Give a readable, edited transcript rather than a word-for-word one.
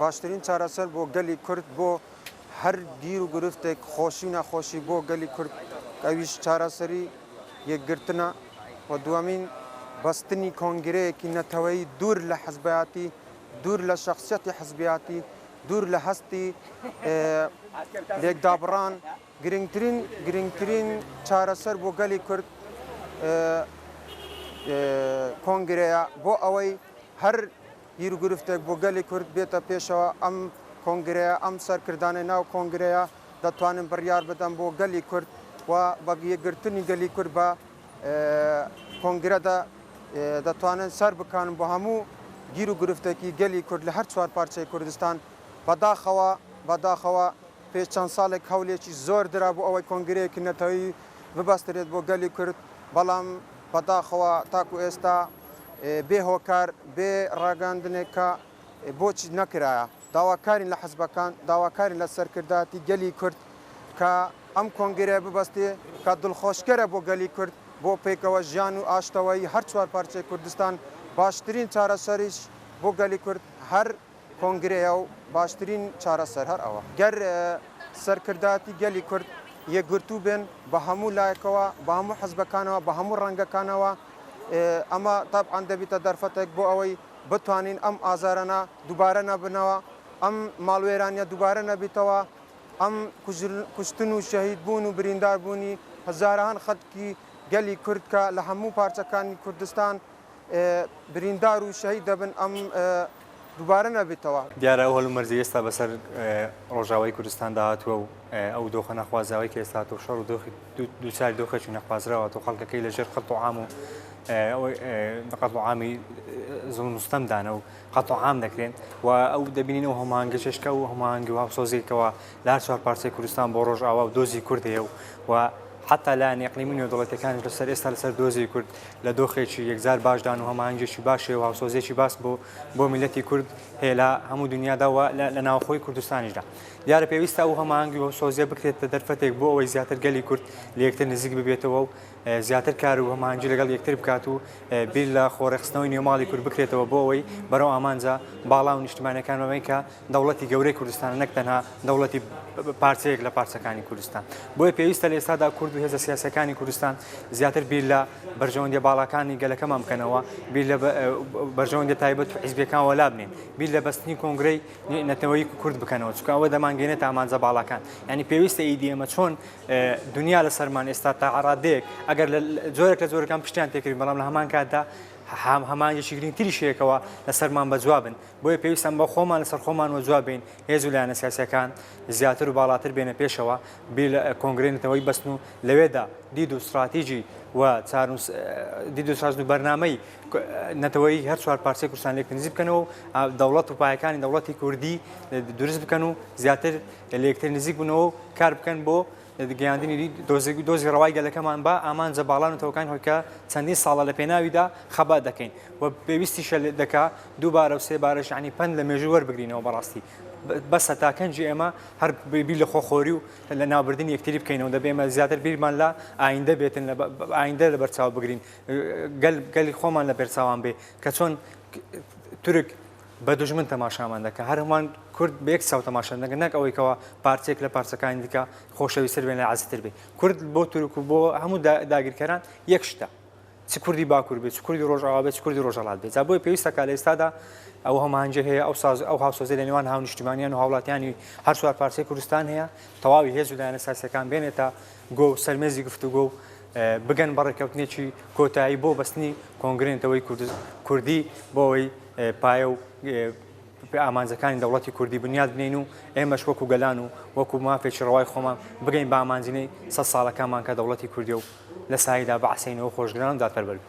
باشترین چارەسەر بۆ گەلی کورد بۆ هەر گیر و گرفتێک خۆشی و ناخۆشی بۆ گەلی کورد ئەویش چارەسەری یەکگرتنە و دووەمین بەستنی کۆنگرەیەکی نەتەوەیی دوور لە حزبایەتی دوور لە شەخسیەتی حزبیاتی دوور لە هەستی لێکدابڕان گرنگترین گرنگترین چارەسەر بۆ گەلی کورد کۆنگرەیە بۆ ئەوەی هەر گیروگرفتێک بۆ گەلی کورد بێتە پێشەوە ئەم کۆنگرەیە ئەم سەرکردانەی ناو کۆنگرەیە دەتوانن بڕیار بدەن بۆ گەلی کورد و بە یەکگرتنی گەلی کورد بە کۆنگرەدا دەتوانن سەر بکەن بۆ هەموو گیروگرفتێکی گەلی کورد لە هەر چوار پارچەی کوردستان بەداخەوە بەداخەوە پێش چەند ساڵێک هەولێکی زۆر درا بۆ ئەوەی کۆنگرەیەکی نەتەوەیی ببەسترێت بۆ گەلی کورد، بەڵام بەداخەوە تاکو ئێستا بێ هۆکار، بێ ڕاگەیاندنێک کە بۆچی نەکرایە. داواکارین لە حزبەکان، داواکارین لە سەرکردایەتی گەلی کورد کە ئەم کۆنگرەیە ببەستێ کە دڵخۆشکەرە بۆ گەلی کورد، بۆ پێکەوە ژیان و ئاشتەوایی هەر چوار پارچەی کوردستان، باشترین چارەسەریش بۆ گەلی کورد هەر کۆنگرەیە و باشترین چارەسەر هەر ئەوە. گەر سەرکردایەتی گەلی کورد یەکگرتوو بن بە هەموو لایەکەوە، بە هەموو حزبەکانەوە، بە هەموو ڕەنگەکانەوە، ئەمە تەبعەن دەبیتە دەرفەتێک بۆ ئەوەی بتوانین ئەم ئازارانە دووبارە نەبنەوە، ئەم ماڵوێرانیە دووبارە نەبیتەوە، ئەم کوشتن و شەهید بوون و بریندار بوونی هەزاران خەڵکی گەلی کورد کە لە هەموو پارچەکانی کوردستان بریندار و شەهید دەبن ئەم دووبارە نەبێتەوە. دیارە ئەو هەلومەرجەی ئێستا بەسەر ڕۆژاوای کوردستاندا هاتووە و ئەو دۆخە نەخوازراوەی کە ئێستا هاتووە شەڕ و دۆخی دووچاری دۆخێکی نەخوازراوە و خەڵکەکەی لەژێر قەتڵ و عام و قەتڵ و عامی زوڵم و ستەمدانە و قەتڵ و عام دەکرێن و ئەو دەبینین ئەو هەماهەنگیەش کە ئەو هەماهەنگی و هاوسۆزیەکەوە لە هەر چوار پارچەی کوردستان بۆ ڕۆژئاوا و دۆزی کورد هەیە و و حتا لایەن ئیقلیمی نێودەوڵەتیەکانیش لەسەر ئێستا لەسەر دۆزی کورد لە دۆخێکی یەکجار باشدان و هەماهەنگیەکی باش هەیە و هاوسۆزیەکی باس بۆ بۆ میللەتی کورد هەیە لە هەموو دنیادا و لە ناوخۆی کوردستانیشدا دیارە پێویستە ئەو هەماهەنگی و هاوسۆزیە بکرێتە دەرفەتێک بۆ ئەوەی زیاتر گەلی کورد لە یەکتر نزیک ببێتەوە و زیاتر کار و هەماهەنگی لەگەڵ یەکتر بکات و بیر لە خۆڕێکخستنەوەی نێوماڵی کورد بکرێتەوە بۆ ئەوەی بەرەو ئامانجە باڵا و نیشتمانیەکان بەمەی کە دەوڵەتی گەورەی کوردستانە نەک تەنها دەوڵەتی پارچەیەک لە پارچەکانی کوردستان. بۆیە پێویستە لە ئێستادا کورد و هێزە سیاسیەکانی کوردستان زیاتر بیر لە بەرژەوەندیە باڵاکانی گەلەکەمان بکەنەوە، بیر لە بەرژەوەندیە تایبەت و حیزبیەکان وەلا بنێن، بیر لە بەستنی کۆنگرەی نەتەوەیی کورد بکەنەوە، چونکە ئەوە دەمانگەینێتە ئامانجە باڵاکان. یانی پێویستە ئیدی ئێمە چۆن دنیا لەسەرمان ئێستا تا ڕادەیەک ئەگەر لە جۆرێک لە جۆرەکان پشتیان تێکردین، بەڵام لە هەمان کاتدا هەمانگێکی گرنگتریش هەیە لەسەرمان بەجوابن. بۆیە پێویستە بە خۆمان لەسەر خۆمان وەجواب بین، هێز و لایەنە سیاسییەکان زیاتر و باڵاتر بێنە پێشەوە، بیر لە کۆنگرەی نەتەوەیی بەستن و لەوێدا دید و ستراتیجی و چارنووس دید و ستراتیج و بەرنامەی نەتەوەیی هەر چوار پارچەی کوردستان لێک نزیک بکەنەوە و دەوڵەت و پایەکانی دەوڵەتی کوردی دروست بکەن و زیاتر لە یەکتر نزیک بنەوە و کار بکەن بۆ گەیاندنی دۆزی ڕەوای گەلەکەمان بە ئامانجە باڵا نەتەوەکانی خۆی کە چەندین ساڵە لە پێناویدا خەبات دەکەین و پێویستیشە دەکا دووبارە و سێبارەش یانی پەند لە مێژوو وەربگرینەوە بەڕاستی بەسە تا کەنجی ئێمە هەر بیر لە خۆخۆری و لە ناوبردنی یەکتری بکەینەوە دەبێ ئێمە زیاتر بیرمان لە ئایندە بێتن لە ئایندە لە بەرچاو بگرین گەل گەلی خۆمان لە بەرچاوان بێ کە چۆن تورک بە دوژمن تەماشامان دەکا هەر هەمان کورد بە یەک چاو تەماشا دەکەن نەک ئەوەی کەوا پارچەیەک لە پارچەکانی دیکە خۆشەویستتر بێن لە عەزیزتر بێ کورد بۆ تورک و بۆ هەموو داگیرکەران یەک شتە چ کوردی باکوور بێت چ کوردی ڕۆژئاوا بێت چ کوردی ڕۆژهەڵات بێت جا بۆیە پێویستە کە لە ئێستادا ئەو هەماهەنگی هەیە ئەو ساز ئەو هاوسۆزی لە نێوان هاونیشتیمانیان و هاوڵاتیانی هەر چوار پارچەی کوردستان هەیە تەواوی هێز و لایەنە سیاسیەکان بێنێتە گۆ و سەرمێزی گفتوگۆ و بگەن بە ڕێککەوتنێکی کۆتایی بۆ بەستنی کۆنگرەی نەتەوەی کوردی بۆ ئەوەی پایە و ئامانجەکانی دەوڵەتی کوردی بنیات بنێین و ئێمەش وەکو گەلان و وەکو مافێکی ڕەوای خۆمان بگەین بە ئامانجینەی سەد ساڵەکانمان کە دەوڵەتی کوردیە و لە سایەیدا بەعسینەوە خۆشگران و دادپەروەر بین.